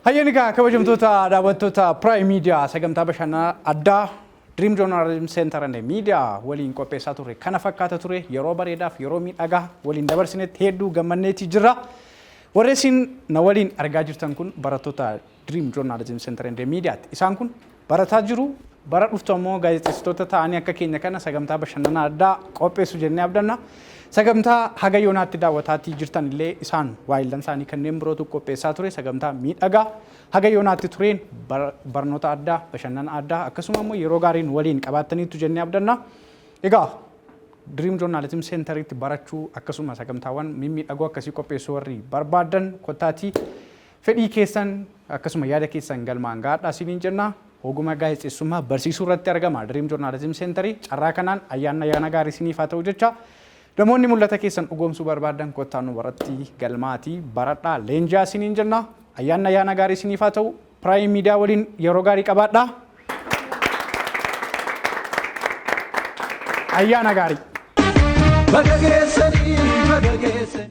Hayyeen egaa kabajamtoota daawwattoota Prime Media sagantaa bashannanaa addaa Dream Journalism Center and Media waliin qopheessaa turre kana fakkaata ture yeroo bareedaaf yeroo miidhagaa waliin dabarsinetti hedduu gammanneeti jirra. Warri isin na waliin argaa jirtan kun barattoota Dream Journalism Center and Mediaati. Isaan kun barataa jiru. Bara dhuftu ammoo gaazexeessitoota ta'anii akka keenya kana sagantaa bashannanaa addaa qopheessu jennee abdanna. Sagantaa haga yoonaatti daawwataatii jirtan illee isaan waayillan isaanii kanneen birootu qopheessaa ture sagantaa miidhagaa haga yoonaatti tureen barnoota addaa, bashannana addaa akkasuma immoo yeroo gaariin waliin qabaattaniittu jennee abdanna. Egaa Dream Journalism Centeritti barachuu akkasuma sagantaawwan mimmiidhagoo akkasii qopheessuu warri barbaadan kottaatii fedhii keessan akkasuma yaada keessan galmaan ga'adhaa isiniin jenna. Ogummaa gaazexeessummaa barsiisuu irratti argama Dream Journalism Center. Carraa kanaan ayyaanni ayyaana gaarii isiniif haa ta'u jecha namoonni mul'ata keessan dhugoomsuu barbaadan kottaa nu biratti galmaatii baradhaa leenji'aa isiniin jenna. Ayyaanni ayyaana gaarii isiniif haa ta'u. Prime Media waliin yeroo gaarii qabaadhaa. Ayyaana gaarii. Baga geessanii, baga geessanii.